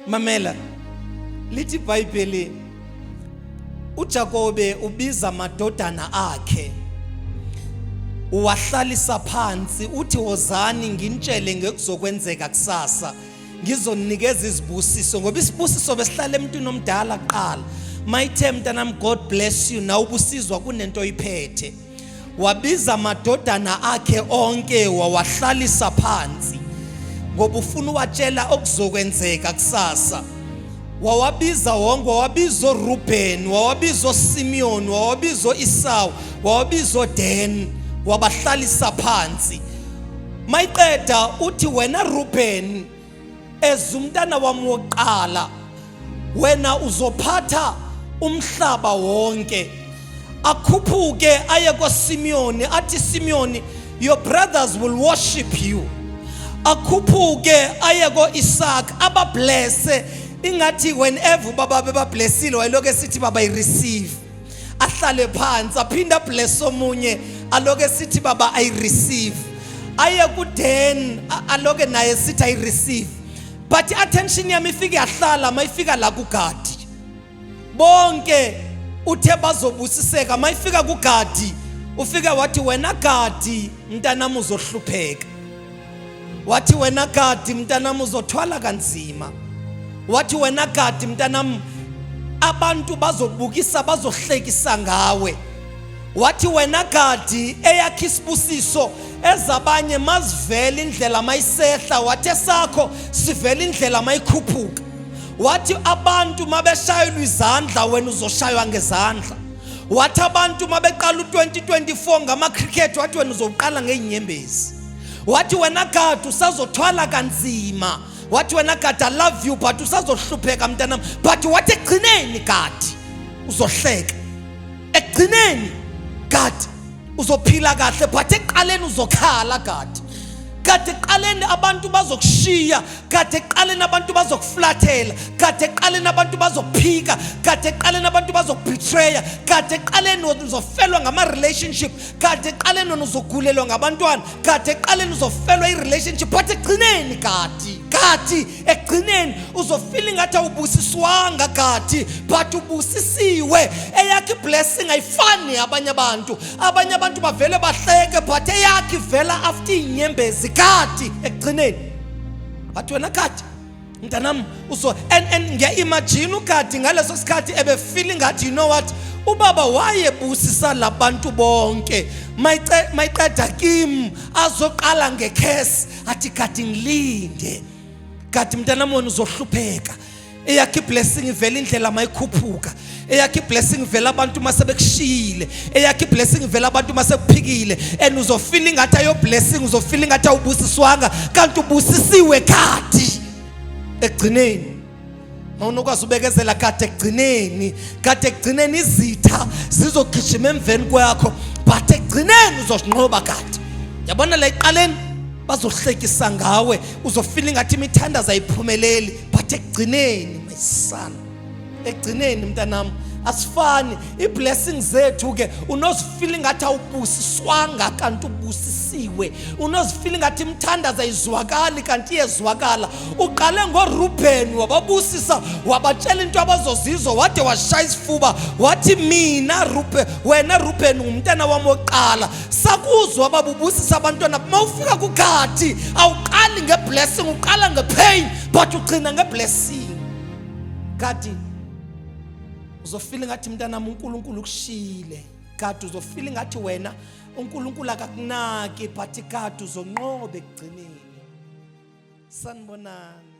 Mamela, lithi iBhayibheli, uJakobe ubiza amadodana akhe, uwahlalisa phansi, uthi, "Wozani nginitshele ngekuzokwenzeka kusasa, ngizonikeza izibusiso," ngoba isibusiso besihlala emntwini omdala kuqala. Mayithe, "Mntanami, God bless you," nawe ubusizwa kunento oyiphethe. Wabiza amadodana akhe onke, wawahlalisa phansi, ngoba ufuna uwatshela okuzokwenzeka kusasa. Wawabiza wonke, wawabiza oReuben, wawabiza oSimeon, wawabiza oEsau, wawabiza oDan, wabahlalisa phansi. Mayiqeda uthi, "Wena Reuben, as umntana wami wokuqala, wena uzophatha umhlaba wonke." Akhuphuke aye kwaSimeon, athi, "Simeon, your brothers will worship you." Akhuphuke aye ko-Isaac, abablesse. Ingathi whenever ubaba bebablessile, wayelokhu esithi, "Baba, I receive." Ahlale phansi, aphinde abless omunye, aloke esithi, "Baba, I receive." Aye kuDan, aloke naye sithi, "I receive." But attention yami ifike yahlala mayifika la kuGadi. Bonke uthe bazobusiseka, mayifika kuGadi, ufike wathi, "Wena Gadi, mntanami, uzohlupheka." Wathi, "Wena Gadi, mntanami, uzothwala kanzima." Wathi, "Wena Gadi, mntanami, abantu bazobukisa, bazohlekisa ngawe." Wathi, "Wena Gadi, eyakhe isibusiso, ezabanye mazivela indlela mayisehla," wathi, "esakho sivela indlela mayikhuphuka." Wathi, "Abantu mabeshayelwa izandla, wena uzoshaywa ngezandla." Wathi, "Abantu mabeqala u2024 ngama cricket," wathi, "wena uzoqala ngeinyembezi." Wathi, "Wena Gadi, usazothwala kanzima." Wathi, "Wena Gadi, I love you, but usazohlupheka, mntanami." But wathi, "Ekugcineni, Gadi, uzohleka. Ekugcineni, Gadi, uzophila kahle, but ekuqaleni uzokhala, Gadi. Kade ekuqaleni abantu bazokushiya, kade ekuqaleni abantu bazokuflathela, kade ekuqaleni abantu bazokuphika, kade ekuqaleni abantu bazokubetraya, kade ekuqaleni uzofelwa ngama-relationship, kade ekuqaleni wena uzogulelwa ngabantwana, kade ekuqaleni uzofelwa i-relationship, but ekugcineni, Gadi, Gadi, ekugcineni uzofila ingathi awubusiswanga, Gadi, but ubusisiwe. Eyakho iblessing ayifani abanye abantu. Abanye abantu bavele bahleke, but eyakho ivela after iy'nyembezi, Gadi, ekugcineni." Wathi, "Wena Gadi, mntanami, uzo and ngiya-imagine uGadi ngaleso sikhathi ebefeel ngathi, you know what, ubaba wayebusisa labantu bonke, mayiqeda kim azoqala ngecurse, athi, 'Gadi, ngilinde. Gadi, mntanami, wena uzohlupheka. Eyakho iblessing ivela indlela mayikhuphuka. Eyakho iblessing ivela abantu mase bekushiyile. Eyakho iblessing ivela abantu mase kuphikile, and uzofeel ingathi ayo blessing, uzofeel ingathi awubusiswanga, kanti ubusisiwe, Gadi, ekugcineni. Mawunokwazi ubekezela, Gadi, ekugcineni, Gadi, ekugcineni izitha zizogijima emveni kwakho, but ekugcineni uzosinqoba, Gadi. Yabona la ekuqaleni bazohlekisa ngawe, uzofeel ingathi imithandazo ayiphumeleli, but ekugcineni, my son, ekugcineni, mntanami." Asifani i-blessing zethu ke. Unozifeel ingathi awubusiswanga, kanti ubusisiwe. Unozifeel ingathi imithandazo ayizwakali, kanti iyezwakala. Uqale ngoReuben, wababusisa, wabatshela into abazozizwa, wade washaya isifuba, wathi, "Mina Reuben, wena Reuben ngumntana wami wokuqala." Sakuzwa, babubusisa abantwana. Mawufika kuGadi, awuqali ngeblessing, uqala ngepain, but ugcina ngeblessing. Gadi, uzofeel ngathi, mntanami, uNkulunkulu ukushiyile. Gadi, uzofeel ngathi wena uNkulunkulu akakunaki, but Gadi, uzonqoba ekugcineni. Sanibonani.